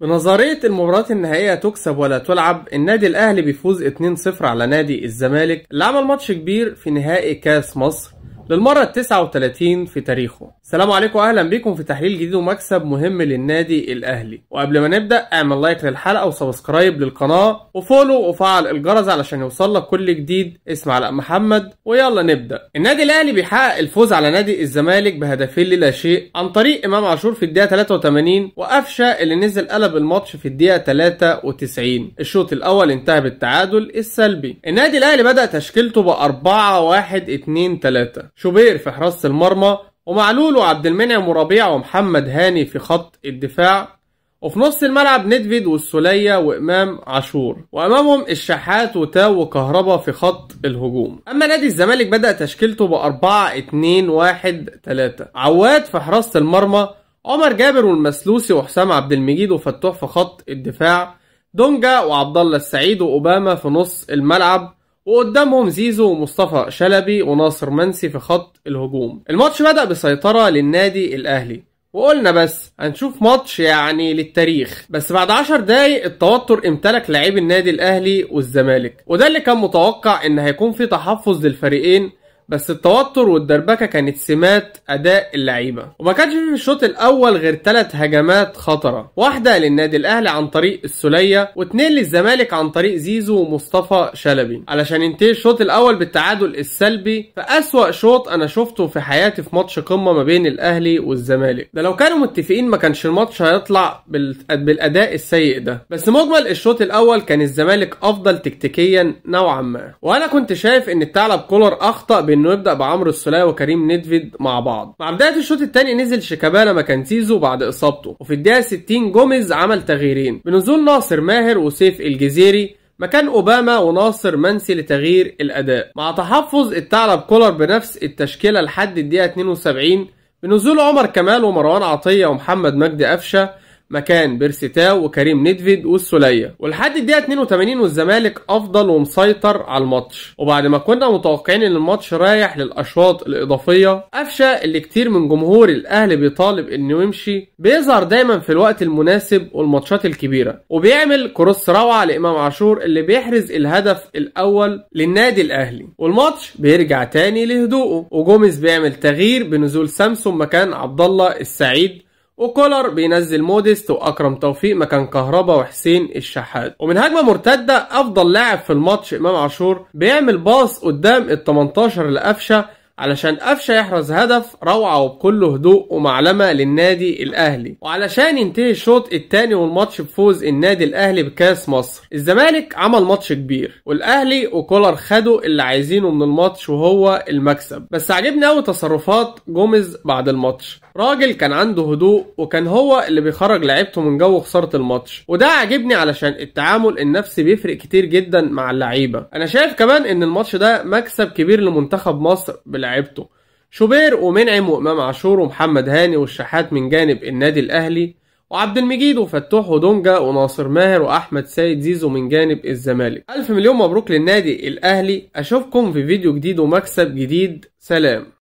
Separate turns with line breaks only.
بنظرية المباريات النهائية تكسب ولا تلعب، النادي الأهلي بيفوز 2-0 على نادي الزمالك اللي عمل ماتش كبير في نهائي كاس مصر للمرة 39 في تاريخه. السلام عليكم واهلا بكم في تحليل جديد ومكسب مهم للنادي الأهلي. وقبل ما نبدأ اعمل like للحلقة و subscribe للقناة و follow وفعل الجرس علشان يوصل لك كل جديد. اسمع علاء محمد ويلا نبدأ. النادي الأهلي بيحقق الفوز على نادي الزمالك بهدفين للا شيء عن طريق إمام عاشور في الدقيقة 83 وقفشة اللي نزل قلب الماتش في الدقيقة 93. الشوط الأول انتهى بالتعادل السلبي. النادي الأهلي بدأ تشكيلته ب 4-1-2-3، شوبير في حراسة المرمى ومعلول وعبد المنعم وربيع ومحمد هاني في خط الدفاع، وفي نص الملعب ندفيد والسولية وإمام عاشور، وأمامهم الشحات وتاو وكهربا في خط الهجوم. أما نادي الزمالك بدأ تشكيلته ب 4-2-1-3، عواد في حراسة المرمى، عمر جابر والمسلوسي وحسام عبد المجيد وفتوح في خط الدفاع، دونجا وعبد الله السعيد وأوباما في نص الملعب، وقدامهم زيزو ومصطفى شلبي وناصر منسي في خط الهجوم. الماتش بدأ بسيطرة للنادي الأهلي وقلنا بس هنشوف ماتش يعني للتاريخ، بس بعد 10 دقايق التوتر امتلك لاعبي النادي الأهلي والزمالك، وده اللي كان متوقع ان هيكون في تحفظ للفريقين، بس التوتر والدربكة كانت سمات أداء اللعيبة. وما كانش في الشوط الأول غير 3 هجمات خطرة، واحدة للنادي الأهلي عن طريق السولية واثنين للزمالك عن طريق زيزو ومصطفى شلبي، علشان ينتهي الشوط الأول بالتعادل السلبي في أسوأ شوط أنا شفته في حياتي في ماتش قمة ما بين الأهلي والزمالك. ده لو كانوا متفقين ما كانش الماتش هيطلع بالأداء السيء ده. بس مجمل الشوط الأول كان الزمالك أفضل تكتيكيا نوعا ما، وأنا كنت شايف إن الثعلب كولر أخطأ انه يبدا بعمرو السولية وكريم ندفيد مع بعض. مع بداية الشوط الثاني نزل شيكابالا مكان زيزو بعد اصابته، وفي الدقيقة 60 جوميز عمل تغييرين بنزول ناصر ماهر وسيف الجزيري مكان اوباما وناصر منسي لتغيير الاداء، مع تحفظ الثعلب كولر بنفس التشكيلة لحد الدقيقة 72 بنزول عمر كمال ومروان عطية ومحمد مجدي قفشه مكان بيرسي تاو وكريم ندفيد والسولية، ولحد الدقيقة 82 والزمالك أفضل ومسيطر على الماتش. وبعد ما كنا متوقعين إن الماتش رايح للأشواط الإضافية، قفشة اللي كتير من جمهور الأهلي بيطالب إنه يمشي بيظهر دايما في الوقت المناسب والماتشات الكبيرة، وبيعمل cross روعة لإمام عاشور اللي بيحرز الهدف الأول للنادي الأهلي، والماتش بيرجع تاني لهدوءه. وجوميز بيعمل تغيير بنزول سامسون مكان عبد الله السعيد، وكولر بينزل موديست واكرم توفيق مكان كهربا وحسين الشحات. ومن هجمة مرتدة افضل لاعب في الماتش امام عاشور بيعمل باص قدام ال 18 لقفشه علشان قفشه يحرز هدف روعه وبكل هدوء ومعلمه للنادي الاهلي، وعلشان ينتهي الشوط الثاني والماتش بفوز النادي الاهلي بكاس مصر. الزمالك عمل ماتش كبير، والاهلي وكولر خدوا اللي عايزينه من الماتش وهو المكسب. بس عجبني قوي تصرفات جوميز بعد الماتش، راجل كان عنده هدوء وكان هو اللي بيخرج لعيبته من جو خسارة الماتش، وده عجبني علشان التعامل النفسي بيفرق كتير جدا مع اللعيبة. انا شايف كمان ان الماتش ده مكسب كبير لمنتخب مصر بلعيبته، شوبير ومنعم وامام عاشور ومحمد هاني والشحات من جانب النادي الاهلي، وعبد المجيد وفتوح ودونجا وناصر ماهر واحمد سيد زيزو من جانب الزمالك. الف مليون مبروك للنادي الاهلي. اشوفكم في فيديو جديد ومكسب جديد. سلام.